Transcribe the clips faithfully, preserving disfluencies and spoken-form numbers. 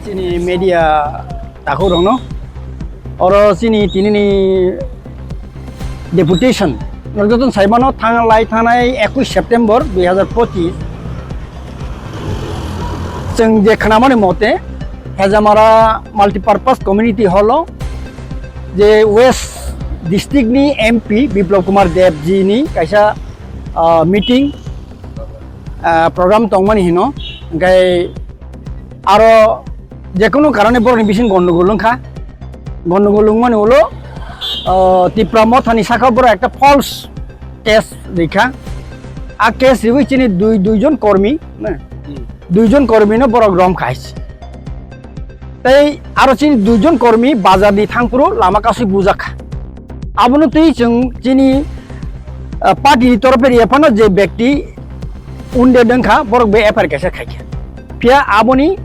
Chini media takhuk rokno oro chini tinini deputation norok joto saimano thanglai thanai ekush September dui hazar pochis chwng je khnamani mote Hejamara Multipurpose Community Hall o je West District ni M P Biplab Kumar Deb ji ni kaisa ah, meeting ah, program tongmani hino hingke aro jekunu karone borokni bising gondogol wngkha. Gondogol wngmani ulo ah, Tipra Mothani saka borok ekta false case rikha. A case riwi chini dui duijon kormi na, duijon kormino borok romkha hai se. Tei aro chini duijon kormi bazarni thangphuru lama kasui bujakha. Abono twi chwng chini ah, party ni torofe riya phano je bekti wounded wngkha borok bai F I R kaisa khaikha. Phiya aboni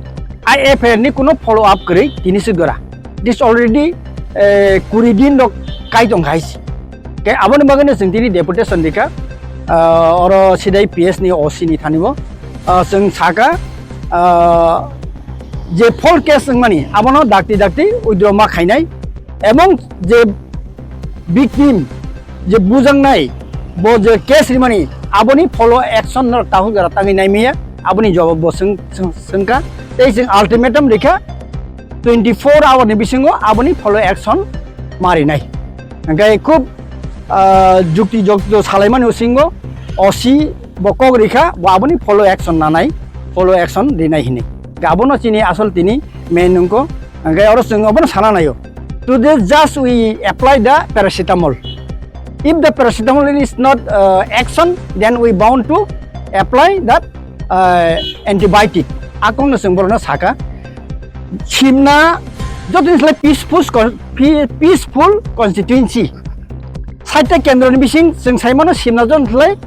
a F I R ni kuno follow up kwrwi tini swk gora. This already eh, kuri din rok kai tongkha hai se. Ke aboni bagwino chwng tini deputation rikha ah, oro sidai P S ni O C ni thani bo ah, chwng saka ah, je false case wngmani abono dakti dakti withdraw ma khainai ebong je victim je bujaknai bo je case rimani aboni follow action no tahuk jora tangwi naimaya aboni jawab bo chwng chwng- chwngkha tei chwng ultimatum rikha twenty four hour ni bisingo aboni follow action ma rinai. Hingke khub ah, jukti jokto salaimani bisingo O C bo kok rikha bo aboni follow action nanai, follow action rinai hinwi. Abono chini asol tini main wngkha. Hingke oro chwng abono sana naio. Today just we apply the paracetamol. If the paracetamol is not uh, action, then we bound to apply that uh, antibiotic. Akongno chwng borokno saka. Simna jotoni slai peaceful con- pe- peaceful constituency. Saita kendroni bising chwng saimano simna jotoni slai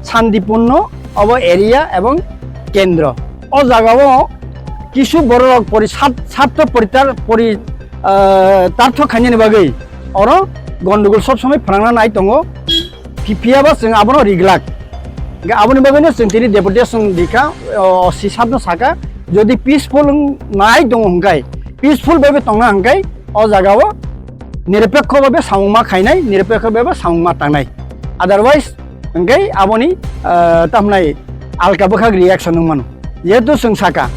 shantipunno obo area ebong kendro. O jagao kisu bororok pori sat- satro poritar pori ah, tarthok khainani bagwi oro gondogol sob somoi phrangna nai tongo. Phi- phiyaba chwng abono riglak. Hingke aboni bagwino chwng tini deputation rikha, o, O C sabno saka, jodi peaceful wng- nai tongo hingkai, peaceful bai bai tongna hingkai, o jagao nirapekho bai bai samung ma khainai, nirapekho bai bai samung ma tangnai. Otherwise, hingkai aboni, ah, tamhnai alka bwkhak reaction wng mano. Jehetu chwng saka,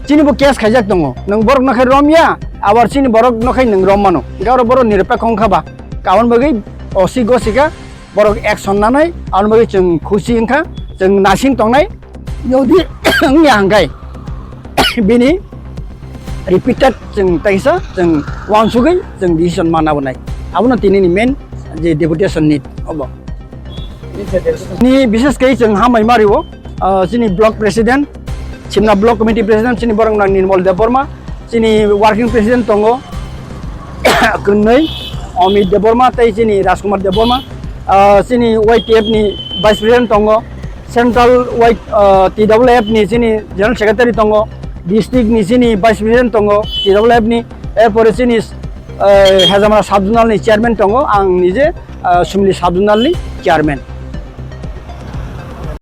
chini bo case khaijak tongo, nwng borok no khai rom ya, abar chini borok no khai nwng rom mano. Hingke oro borok nirapekho wngkha ba, aboni bagwi O C gosika, borok action nanai, aboni bagwi chwng khusi wngkha, chwng nasing tongnai, jodi wngya hingkai bini repeated chwng taisa chwng uansugwi chwng decision ma nabwnai. Abono tinini main je deputation ni obo. Ni bishes khe chwng hambai mario, ah, chini block president, Simna block committee president chini borok nang Nirmal Debbarma, chini working president tongo kwnwi Amit Debbarma tei chini Rajkumar Debbarma, ah, chini Y T F ni vice president tongo, central Y, ah, T W F ni chini general secretary tongo, district ni chini vice president tongo T W F ni, erpore chini, ah, Hejamara sub zonal ni chairman tongo, ang nije, ah, Sumli sub zonal ni chairman.